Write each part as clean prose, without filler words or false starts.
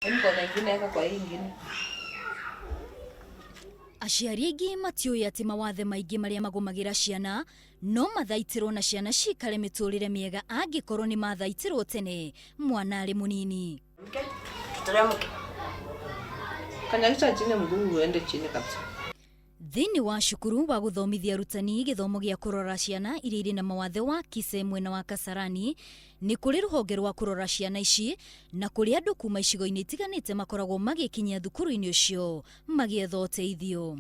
Mkono ingine weka kwa hii ingine. Aciari aingĩ matiũĩ atĩ mawathe maingĩ marĩa magũmagĩra ciana no mathaitĩrwo na ciana cikare mĩtũrĩre mĩega angĩkorwo nĩ mathaitĩrwo tene mwana arĩ mũnini. Tuteremke. Kanyagisha chini mguu uende chini kabisa. Thĩinĩ wa cukuru wa gũthomithia arutani gĩthomo gĩa kũrora ciana iria irĩ na mawathe wa Kise mwena wa Kasarani nĩ kũrĩ rũhonge rwa kũrora ciana ici na kũrĩ andũ kuma icigo-inĩ itiganĩte makoragwo magĩkinyia thukuru-inĩ ũcio magĩetha ũteithio.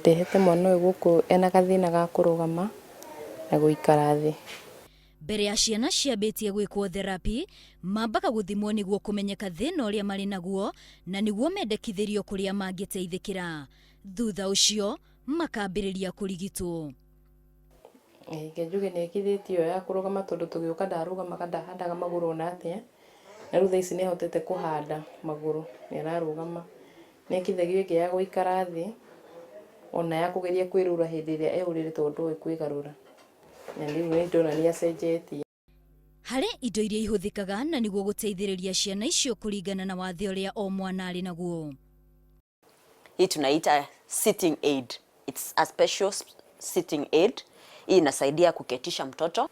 Ndehete mwana ũyũ gũkũ ena gathĩna ga kũrũgama na gũikara thĩ. Mbere ya ciana ciambĩtie gwĩkwo therapy mambaga gũthimwo nĩguo kũmenyeka thĩna ũrĩa marĩ naguo na nĩguo mendekithĩrio kũrĩa mangĩteithĩkĩra. Thutha ũcio makambĩrĩria kũrigitwo. Reke njuge nĩ ekithĩtie ĩyo ya kũrũgama tondũ tũgĩũka ndarũgamaga ndahandaga magũrũ ona atĩa, na rĩu thaa ici nĩ ahotete kũhanda magũrũ, nĩ ararũgama. Nĩ ekithagio ĩngĩ ya gũikara thĩ, ona ya kũgeria kwĩrũra hĩndĩ ĩrĩa e ũrĩrĩ tondũ ndoĩ kwĩgarũra. Na rĩu nĩ ndona nĩ acenjetie. Harĩ indo iria ihũthĩkaga na nĩguo gũteithĩrĩria ciana icio kũringana na wathe ũrĩa o mwana arĩ naguo. Hii tunaita sitting aid. It's a special sitting aid. Hii inasaidia kuketisha mtoto.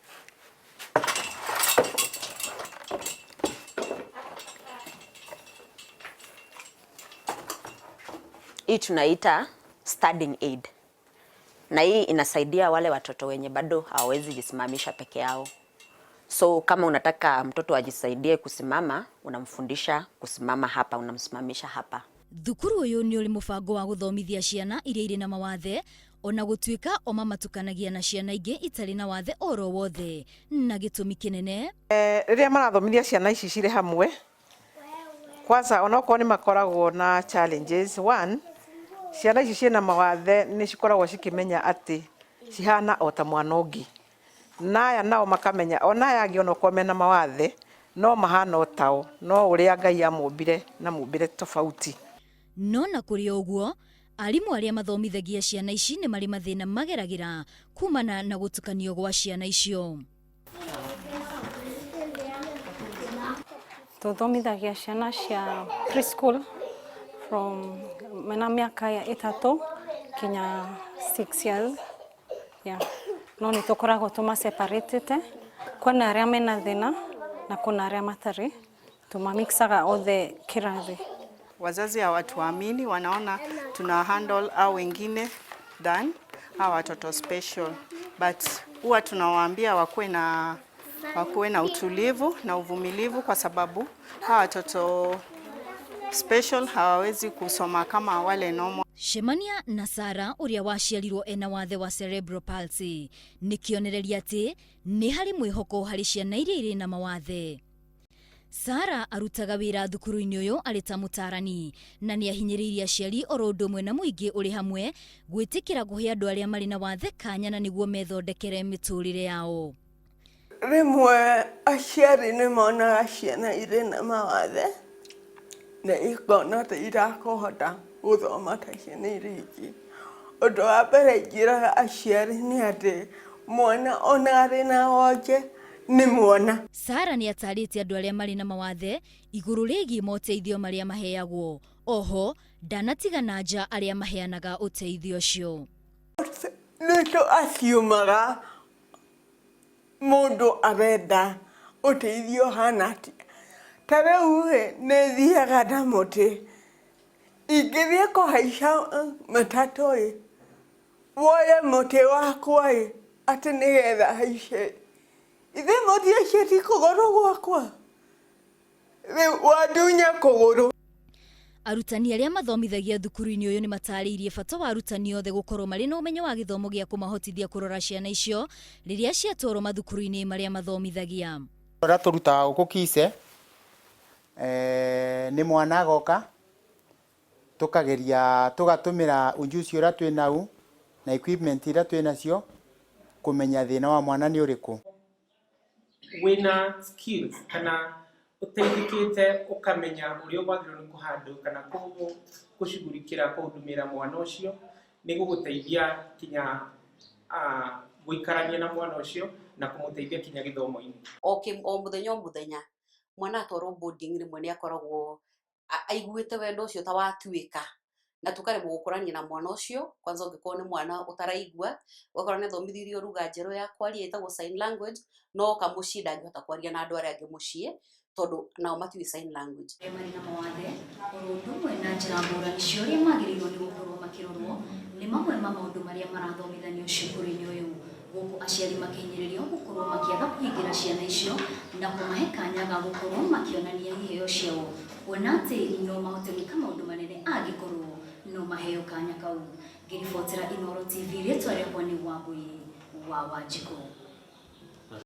Hii tunaita standing aid. Na hii inasaidia wale watoto wenye bado hawawezi jisimamisha peke yao. So kama unataka mtoto ajisaidie kusimama, unamfundisha kusimama hapa, unamsimamisha hapa. Thukuru ũyũ nĩ ũrĩ mũbango wa gũthomithia ciana iria irĩ na mawathe ona gũtuĩka o mamatukanagia na ciana ingĩ itarĩ na wathe oro wothe na gĩtũmi kĩnene. Rĩrĩa marathomithia ciana ici cirĩ hamwe, kwanza onokorwo nĩ makoragwo na challenges. One, ciana ici ciĩna mawathe nĩ cikoragwo cikĩmenya atĩ cihana o ta mwana ũngĩ. Na aya nao makamenya ona aya angĩ onokorwo mena mawathe no mahana o tao, no ũrĩa Ngai amombire na mũmbĩre tofauti. No na kũrĩ ũguo, arimũ arĩa mathomithagia ciana ici nĩ marĩ mathĩna mageragĩra kumana na gũtukanio gwa ciana icio. Tuthomithagia ciana cia preschool from mena mĩaka ya 3 kinya 6 years. Yeah. No nĩ tũkoragwo tũmaseparatĩte, kwĩna arĩa mena thĩna na kwĩna arĩa matarĩ, tũmamixaga othe kĩrathi. Wazazi hawatuamini, wanaona tuna handle au wengine than hawa watoto special, but huwa tunawaambia wakuwe na utulivu na uvumilivu kwa sababu hawa watoto special hawawezi kusoma kama wale normal. Shemania na Sara ũrĩa waciarirwo ena wathe wa cerebral palsy nĩ kĩonereria atĩ nĩ harĩ mwĩhoko harĩ ciana iria irĩ na mawathe. Sara arutaga wĩra thukuru-inĩ ũyũ arĩ ta mũtaarani na nĩ ahinyĩrĩirie aciari oro ũndũ ũmwe na mũingĩ ũrĩ hamwe gwĩtĩkĩra kũhe andũ arĩa marĩ na wathe kanya na nĩguo methondekere mĩtũrĩre yao. Rĩmwe aciari nĩ monaga ciana irĩ na mawathe na ikona ta irakũhota gũthoma ta ciana iria ingĩ. Ũndũ wa mbere njĩraga aciari nĩ atĩ mwana ona arĩ na wonje nĩ mwana. Sara nĩ atarĩte andũ arĩa marĩ na mawathe igũrũ rĩgiĩ moteithio marĩa maheagwo. Oho ndanatigana nja arĩa maheanaga ũteithio ũcio. Nĩ tũ aciumaga mũndũ arenda ũteithio ũhana atĩa. Ta rĩu rĩ, nĩ thiaga na mũtĩ. Ingĩthiĩ kũhaica matatũ ĩ, woye mũtĩ wakwa ĩ, atĩ nĩgetha haice. Ithe mũtĩ ũcio ti kũgũrũ gwakwa. Rĩu wandunya kũgũrũ. Arutani arĩa mathomithagia thukuru-inĩ ũyũ nĩ matarĩirie bata wa arutani othe gũkorwo marĩ na ũmenyo wa gĩthomo gĩa kũmahotithia kũrora ciana icio rĩrĩa ciatwarwo mathukuru-inĩ marĩa mathomithagia. Ũrĩa tũrutaga gũkũ Kise, nĩ mwana agoka, tũkageria tũgatũmĩra ujuzi ũrĩa twĩ nau na equipment iria twĩ nacio kũmenya thĩna wa mwana nĩ ũrĩkũ. Wĩna skills kana ũteithĩkĩte ũkamenya ũrĩa ũkwagĩrĩirwo nĩ kũhandle kana kũcugurikĩra kũhudumĩra mwana ũcio nĩ gũgũteithia kinya gũikarania na mwana ũcio na kũmũteithia kinya gĩthomo-inĩ. O mũthenya o mũthenya mwana atwarwo boarding rĩmwe nĩ akoragwo Aiguĩte wendo ũcio ta watuĩka na tũkaremwo gũkũrania na mwana ũcio. Kwanza ũngĩkorwo nĩ mwana ũtaraigua, ũgakora nĩ athomithirio lugha njerũ ya kwaria ĩtagwo sign language, no oka mũciĩ ndangĩhota kwaria na andũ arĩa angĩ mũciĩ tondũ nao matiũĩ sign language. Arĩa marĩ na mawathe oro ũndũ ũmwe na njĩra ngũrani cia ũrĩa magĩrĩirwo nĩ gũkorwo makĩrorwo nĩ mamwe ma maũndũ marĩa marathomithanio cukuru-inĩ ũyũ. Gũkũ aciari makĩhinyĩrĩrio gũkorwo makĩaga kũhingĩra ciana icio na kũmahe kanya ga gũkorwo makĩonania iheo ciao, kuona atĩ no mahote gwĩka maũndũ manene angĩkorwo no maheo kanya kau. Ngĩribotera Inooro TV, rĩtwa rĩakwa nĩ Wambui wa Wanjikũ.